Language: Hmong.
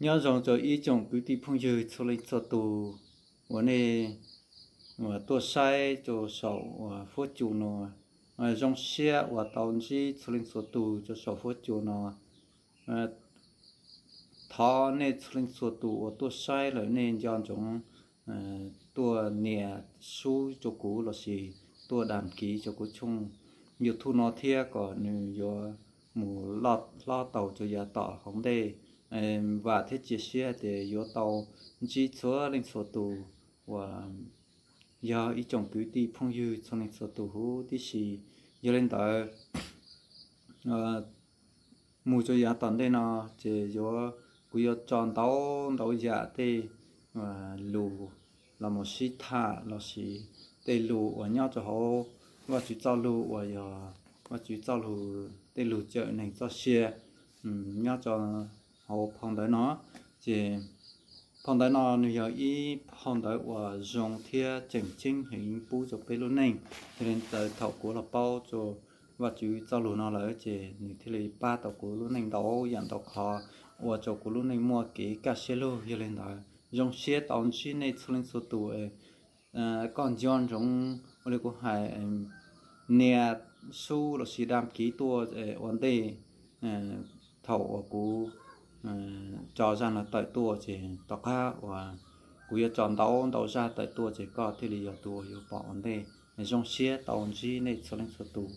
Nyob zoo rau ib tsoom kwv tij phooj ywg txhua leej txhua tus uas nej uas tuaj saib rau saum uas fuab cua no. Zoo siab uas tau ntsib txhua leej txhua tus rau saum fuab cua no. Thov nej txhua leej txhua tus uas tuaj saib lawm nej nco ntsoov tuaj nias sub rau kuv lossis tuaj dam kiv rau kuv channel YouTube no thiab kom nws yuav mus loj hlob taus rau yav tom hauv ntej. Vam thiab cia siab tias yuav tau ntsib txhua leej txhua tus uas yog ib tsoom kwv tij phooj ywg txhua leej txhua tus huv tib si. Yog li ntawd, mus rau yav tom ntej no ces yuav, kuv yuav tso ntau ntau yam tej lus los mus sib tham lossis tej lus uas nyob rau hauv Vajtswv txoj lus uas yog Vajtswv txoj lus, tej lus cawm neeg txoj sia nyob rau hauv phau ntawv no. Ces phau ntawv no nws yog ib phau ntawv uas zoo thiab tseem ceeb heev pub rau peb lub neej. Yog li ntawd thaum kuv los paub rau Vajtswv txoj lus no lawm ces nws thiaj li pab tau kuv lub neej ntau yam ntau qhov, ua rau kuv lub neej muaj kev kaj siab lug. Yog li ntawd zoo siab tau ntsib nej txhua leej txhua tus. Koj nco ntsoov ua li kuv hais, nias sub lossis dam kiv tuaj ua ntej thaum uas kuv tso zaj no tawm tuaj ces tom qab uas kuv yuav tso ntau ntau zaj tawm tuaj ces koj thiaj li yog tus uas yuav pom ua ntej. Zoo siab tau ntsib nej txhua leej txhua tus.